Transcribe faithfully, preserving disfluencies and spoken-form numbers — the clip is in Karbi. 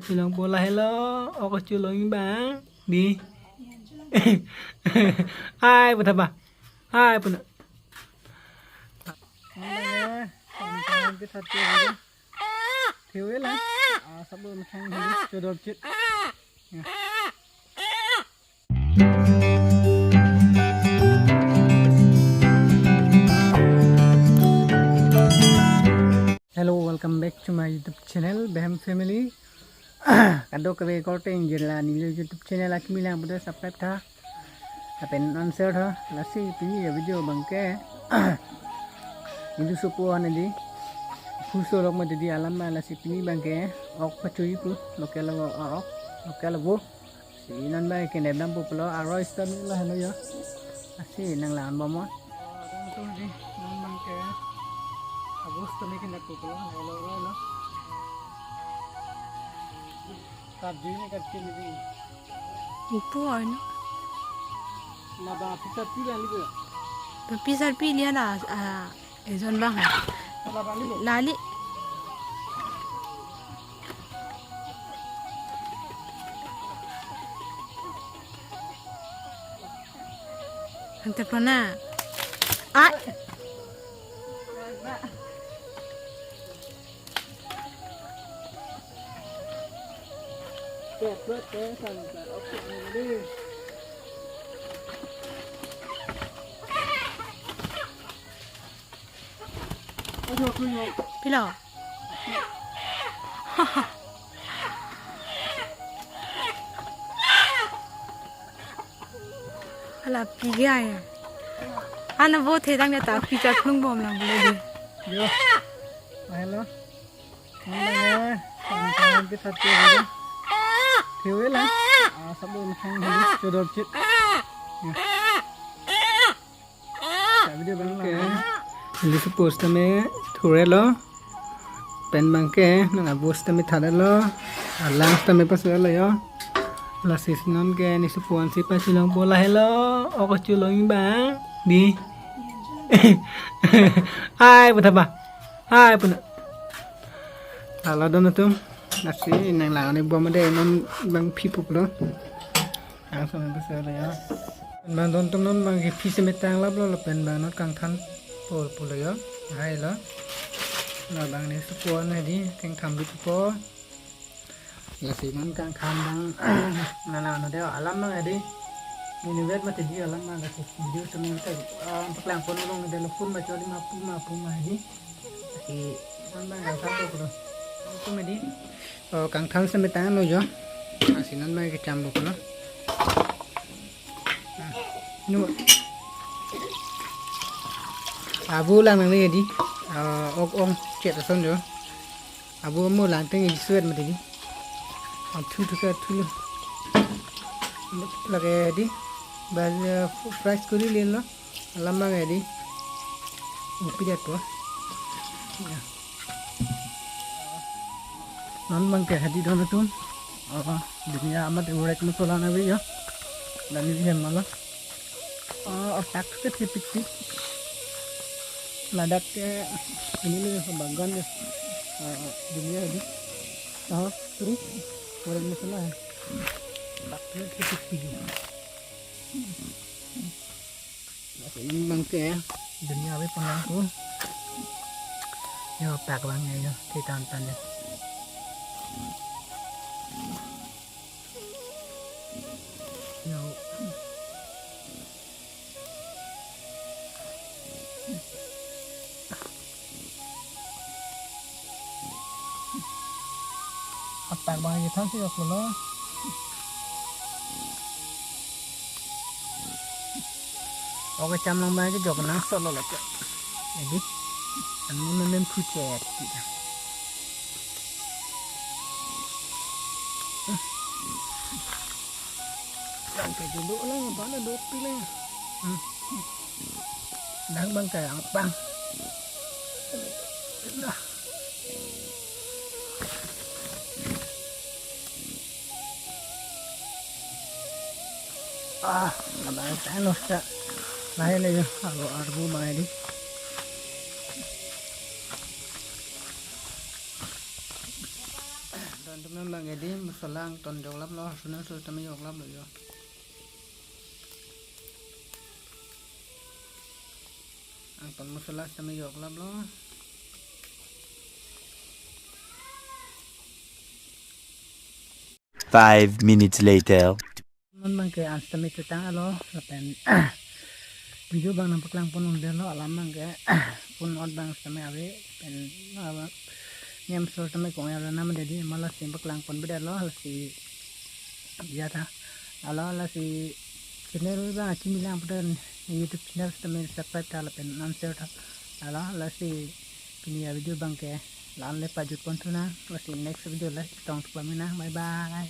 Chelong po lahelo, ok chelong bang. Di. Hai, pu tha ba. Hai, pu na. Thewe la. Ah, sabo methang hini chodor chit. Ya. Hello, welcome back to my YouTube channel, Behem Family. Kadokave korte ingjirla neli YouTube channel akimi lang pada subscribe tha. Lapen non share tha. Lasi pini avideo abangke neli supo an di. Khuso lok mati di alam ma lasi pini abangke ok pachui pu. Local ok, local vo. Si non abangke nep dampo pulo, aroi sita mila helo ya. Lasi nang lang bomnon. Ah, dong tu di, non abangke. Abos tame ke nep pulo, helo, helo. Kat di ni kat kini di. Ipu oi no. Laba pisa pila ni bu. Pisa pila na, ah, ejon bang hai. Laba ni bu. Lali. Ang teplo na. Ai. Pilo. Hala pi gaya. Ana bo the dang ta pi cha klung bom lang bole di. Yo. Hello. Mana ya? Sampai kita tuh. Thewe la. Ah, sabo methang hini chodor chit. Ya. Sa video bang la. Neli suppose tame thurelo. Pen abangke nang abos tame tharelo. Alang tame paselo yo. Lasi non ke neli supo an si pachelong po lahelo. Ok chelong bang. Di. Hai, pu tha ba. Hai, pu na. Halo don atum. Lasi nang lang ni bom de non bang phi pulo. Ang sama paselo ya. Bang don atum non abangke phi semetang laplo lapen bang non kangthan por pulo ya. Hai lo. Labang neli supo an di kangthan bit po. Lasi non kangthan bang nana no de alam bang di. Ini wet mati di alam bang lasi video sementang untuk lang pon long de lo pun ma choli ma pun ma pun ma di. Lasi non bang kangthan pulo. Itu ma di. Oh, kangthan semetang no yo. Lasi non bang kecham pulo. Nu. Abu lang nang ni di. Ah, ok ong chet ason yo. Abu mo lang teng isuet mati di. Athu thu ka thu lo. Lake di. Bal, eh, fry kuri lelo. Alam bang di. Upi jat po. Ya. Non abangke hadi don atum. Oh, dunia amat urek no sola na ya. Dan ini hem malah. Oh, otak ke tipik tik. Ladak ke ini nih bagan ya. Oh, dunia ini. Oh, terus urek no sola. Otak ke tipik tik. Lasi non abangke dunia ave ponang ko. Yo, pak abang ya, yo, kita antan ya. Yo. Atak abang ye than si oklo. Oke, cham lang abang ke jok nang solo lo ke. Jadi, anu menen kucet. Bang ke dulu lang, bang na dua puluh lang. Hmm. Dang bang ke ang pang. Nah. Ah, nabang sa no sa. Lahai le yo, aro arbu bang di. Don atum non bang Di masala angton joklaplo, suna suna tame joklaplo jo. Angton masala tame joklaplo. Five minutes later. Non abangke an sitame chetang alo, lapen video abang nangpaklang pon un-edetlo, alam abangke pon ot abang sitame ave, pen, ah, nem sor tame kong ave, nam dedi ma lasi paklang pon bedetlo, lasi dia tha. Alo, lasi channel abang chini lang puten YouTube channel sitame subscribe tha lapen an share tha. Alo, lasi pini avideo abangke la-an le pajut pon thu nang, lasi next video le chetong thu pame nang. Bye bye.